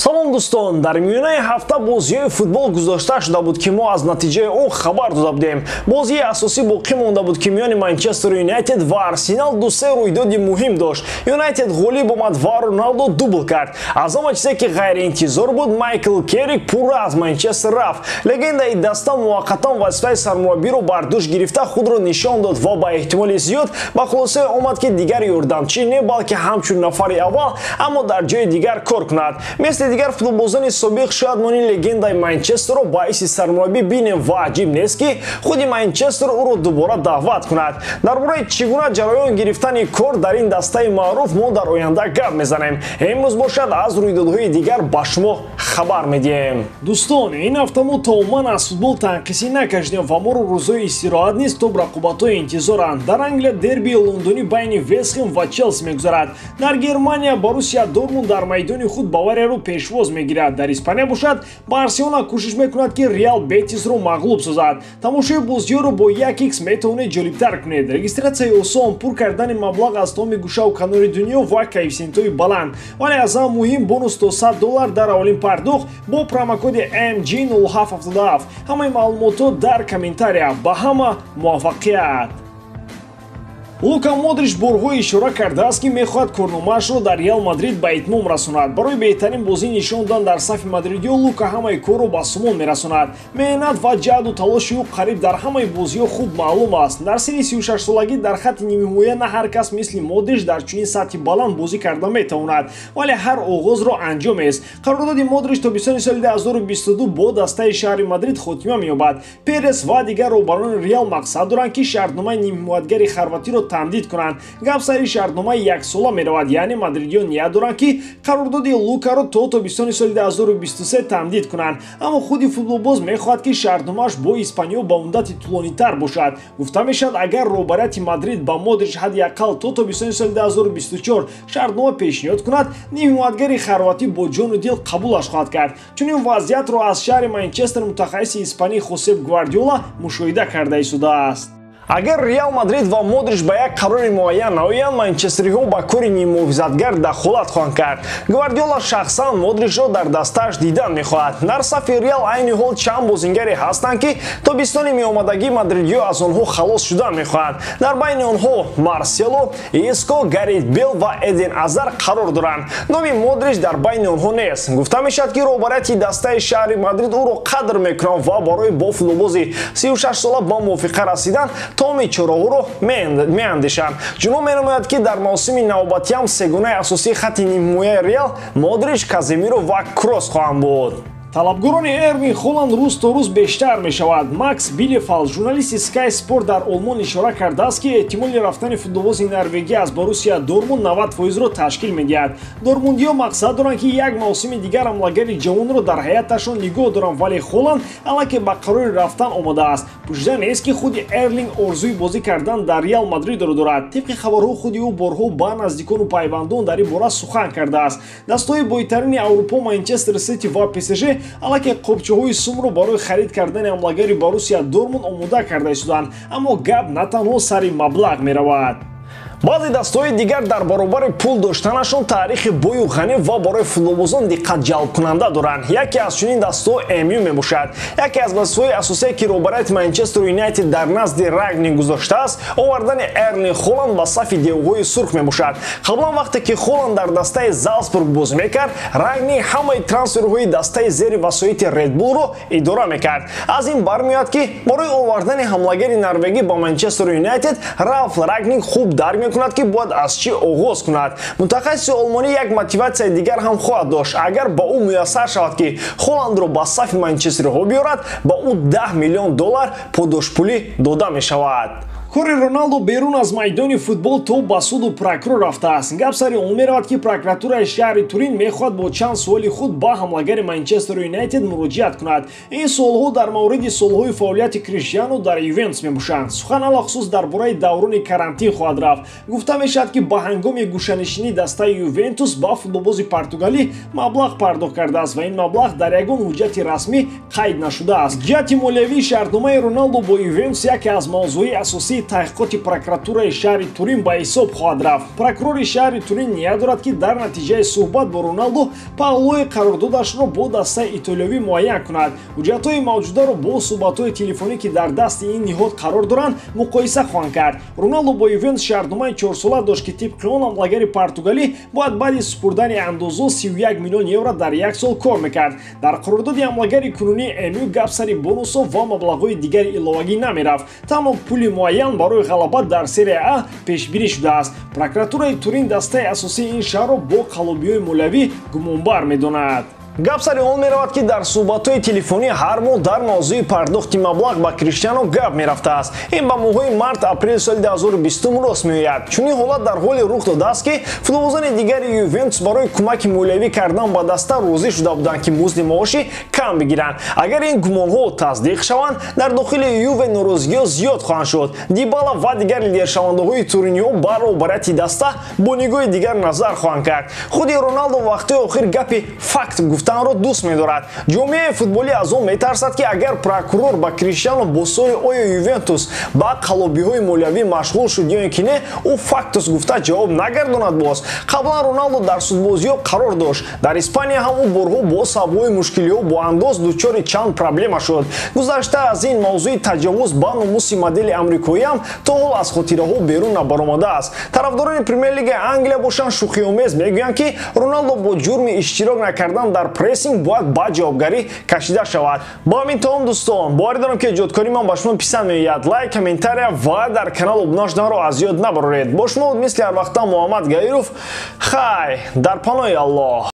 Салом дӯстон, дар миёнаи ҳафта бозиҳои футбол гузошта шуда буд, ки мо аз натиҷаи он хабар дода будем. Бозии асосӣ боқӣ монда буд, ки миёни Манчестер Юнайтед ва Арсенал 2-3 рӯйдоди муҳим дошт. Юнайтед ғолиб омад ва Роналдо дубл кард. Аз ҳама чизе ки ғайриинтизор буд, Майкл Керрик пурра аз Манчестер рафт. Легендаи даста муваққатан вазифаи сармураббиро бар дӯш гирифта худро нишон дод ва ба эҳтимоли зиёд ба хулосае омад, ки дигар ёрдамчӣ не, балки ҳамчун нафари аввал, аммо дар ҷои дигар кор кунад. Мисли дигар футболбозони собиқ, шояд мо ин легендаи Манчестерро ба ҳайси сармураббӣ бинем ва аҷиб нест, ки худи Манчестер ӯро дубора даъват кунад. Дар бораи чӣ гуна ҷараён гирифтани кор дар ин дастаи маъруф мо дар оянда гап мезанем. Имрӯз бошад, аз рӯйдодҳои дигар ба шумо хабар медиҳем. Дӯстон, ин ҳафта мо тамоман аз футбол танқисӣ накашидем ва моро рӯзҳои истироҳат низ то рақобатҳои интизоранд. Дар Англия дербии лондонӣ байни Вестхэм ва Челси мегузарад. Дар Германия Боруссия Дортмунд дар майдони худ Баварияро пешвоз мегирад. Дар Испания бошад, Барселона кӯшиш мекунад, ки Реал Бетисро мағлуб созад. Тамошои бозиҳоро бо 1x метавонед ҷолибтар кунед. Регистратсияи осон, пур кардани маблағ аз тамоми гӯшаву канори дунё ва коэффисиентҳои баланд. Вале аз ҳама муҳим, бонус то $100 дар аввалин пардохт бо промокоди MG0777. Ҳамаи маълумотҳо дар комментария. Ба ҳама муваффақият! Лука Модрич борҳо ишора кардааст, ки мехоҳад корномаашро дар Реал Мадрид ба итмом расонад. Барои беҳтарин бозӣ нишон додан дар сафи мадридиё Лука ҳамаи корро ба сумон мерасонад. Меҳнат ва ҷаҳду талоши ӯ қариб дар ҳамаи бозиҳо хуб маълум аст. Дар синни 36-солагӣ дар хатти нимҳимоя на ҳар кас мисли Модрич дар чунин сатҳи баланд бозӣ карда метавонад, вале ҳар оғозро анҷомест. Қарордоди Модрич то бистони соли 2022 бо дастаи шаҳри Мадрид хотима меёбад. Перес ва дигар роҳбарони Реал мақсад доранд, ки шартномаи нимҳимоятгари хорватиро тамдид кунанд. Гап сари шартномаи яксола меравад, яъне мадридиён ният доранд, ки қарордоди Лукаро то тобистони соли 2023 тамдид кунанд. Аммо худи футболбоз мехоҳад, ки шартномааш бо Испаниё ба муддати тӯлонитар бошад. Гуфта мешавад, агар роҳбарияти Мадрид ба Модрич ҳадди ақал то тобистони соли 2024 шартнома пешниҳод кунад, нимҳимоятгари хорватӣ бо ҷону дил қабулаш хоҳад кард. Чунин вазъиятро аз шаҳри Манчестер мутахассиси испанӣ Хосеп Гвардиола мушоҳида карда истодааст. Агар Реал Мадрид ва Модрич ба як қарори муайян наоянд, манчестериҳо ба кори ниммуҳофизатгар дахолат хоҳанд кард. Гвардиола шахсан Модричро дар дастааш дидан мехоҳад. Дар сафи Реал айни ҳол чанд бозингаре ҳастанд, ки тобистони меомадагӣ мадридиё аз онҳо халос шудан мехоҳанд. Дар байни онҳо Марсело, Иско, Гарит Бел ва Эден Азар қарор доранд. Номи Модрич дар байни онҳо нест. Гуфта мешавад, ки роҳбарияти дастаи шаҳри Мадрид ӯро қадр мекунанд ва барои бо футболбози 36-сола ба мувофиқа расидан тамоми чораҳоро меандешанд. Чунон менамояд, ки дар мавсими навбатӣ ҳам сегонаи асосии хатти нимҳимояи Реал Модрич, Каземиро ва Кросс хоҳанд буд. Талабгорони Эрлинг Холанд рӯз то рӯз бештар мешавад. Макс Билефал, журналисти Sky Sport дар Олмон, ишора кардааст, ки эҳтимоли рафтани футболбози Норвегия аз Боруссия Дортмунд 90%-ро ташкил медиҳад. Дортмундиҳо мақсад доранд, ки як мавсими дигар ҳамлагари ҷавонро дар ҳайаташон нигоҳ доранд, вале Холанд аллакай ба қарори рафтан омодааст. Пӯшида нест, ки худи Эрлинг орзуи бозӣ кардан дар Реал Мадридро дорад. Тибқи хабарҳо, худи ӯ борҳо ба наздикону пайвандон дар ин бора сухан кардааст. Дастаҳои бойтарини Аврупо Манчестер Сити ва ПСЖ аллакай қопчаҳои сумро барои харид кардани ҳамлагари Боруссия Дортмунд омода карда истоданд, аммо гап на танҳо сари маблағ меравад. Баъзе дастаҳои дигар дар баробари пул доштанашон таърихи бою ғанӣ ва барои футболбозон диққатҷалбкунанда доранд. Яке аз чунин дастаҳо МЮ мебошад. Яке аз вазифаҳои асосие, ки роҳбарияти Манчестер Юнайтед дар назди Рагник гузоштааст, овардани Эрлинг Холанд ба сафи девҳои сурх мебошад. Қаблан вақте ки Холанд дар дастаи Залцбург бозӣ мекард, Рагник ҳамаи трансферҳои дастаи зери васоити Редбулро идора мекард. Аз ин бармеояд, ки барои овардани ҳамлагари норвегӣ ба Манчестер Юнайтед Ралф Рагник хуб дарк мекунад, ки бояд аз чӣ оғоз кунад. Мутахассиси олмонӣ як мотиватсияи дигар ҳам хоҳад дошт. Агар ба ӯ муяссар шавад, ки Холандро ба сафи манчестериҳо биёрад, ба ӯ $10 миллион подошпулӣ дода мешавад. Кори Роналдо берун аз майдони футбол то ба суду прокурор рафтааст. Гап сари он меравад, ки прокуратураи шаҳри Турин мехоҳад бо чанд суоли худ ба ҳамлагари Манчестер Юнайтед муроҷиат кунад. Ин суолҳо дар мавриди солҳои фаъолияти Криштиану дар Ювентус мебошанд. Сухан алахусус дар бораи даврони карантин хоҳад рафт. Гуфта мешавад, ки ба ҳангоми гӯшанишинии дастаи Ювентус ба футболбози португалӣ маблағ пардохт кардааст ва ин маблағ дар ягон ҳуҷҷати расмӣ қайд нашудааст. Ҷиҳати молиявии шартномаи Роналдо бо Ювентус яке аз мавзӯи асосии асосии таҳқиқоти прокуратураи шаҳри Турин ба ҳисоб хоҳад рафт. Прокурори шаҳри Турин ният дорад, ки дар натиҷаи суҳбат бо Роналду паҳлӯи қарордодашро бо дастаи итолиёвӣ муайян кунад. Ҳуҷҷатҳои мавҷударо бо суҳбатҳои телефонӣ, ки дар дасти ин ниҳод қарор доранд, муқоиса хоҳанд кард. Роналду бо Ювентус шартномаи 4сола дошт, ки тибқи он ҳамлагари португалӣ бояд баъди супурдани андозо 31 миллион евро дар як сол кор мекард. Дар қарордоди ҳамлагари кунунии МЮ гап сари бонусҳо ва маблағҳои дигари иловагӣ намерафт. Танҳо пули муайян барои ғалаба дар Серия А пешбинӣ шудааст. Прокуратураи Турин дастаи асосии ин шаҳрро бо қаллобиҳои молиявӣ гумонбар медонад. Гап сари он меравад, ки дар суҳбатҳои телефонӣ ҳар моҳ дар мавзӯи пардохти маблағ ба Криштиано гап мерафтааст. Ин ба моҳҳои март апрел соли 2020 рост меояд. Чунин ҳолат дар ҳоле рух додааст, ки футболбозони дигари Ювентус барои кӯмаки молиявӣ кардан ба даста розӣ шуда буданд, ки музди маошӣ кам бигиранд. Агар ин гумонҳо тасдиқ шаванд, дар дохили Юве норозигиҳо зиёд хоҳанд шуд. Дибала ва дигар лидершавандаҳои туриниҳо ба роҳбарияти даста бо нигоҳи дигар назар хоҳанд кард. Худи Роналдо вақтҳои охир гапи факт гуфтанро дӯст медорад. Ҷомеаи футболӣ аз он метарсад, ки агар прокурор ба Криштиано бо суоли оё Ювентус ба қаллобиҳои молиявӣ машғул шуд ё ин ки не, ӯ фактус гуфта ҷавоб нагардонад боз. Қаблан Роналдо дар судбозиҳо қарор дошт. Дар Испания ҳам ӯ борҳо бо сабабҳои мушкилиҳо бо андоз дучори чанд проблема шуд. Гузашта аз ин, мавзӯи таҷовуз ба номуси модели амрикоиам то ҳол аз хотираҳо берун набаромадааст. Тарафдорони Премер-лигаи Англия бошанд, шӯхиомез мегӯянд, ки Роналдо бо ҷурми иштирок накардан дар прессинг бояд ба ҷавобгарӣ кашида шавад. Бо ҳамин тамом, дӯстон, боварӣ дорам, ки эҷодкории ман ба шумо писанд меояд. Лайк, комментария ва дар канал обуна шуданро аз ёд набароред. Бо шумо буд мисли ҳар вақта Муҳаммад Гаиров. Хай, дар паноҳи Аллоҳ.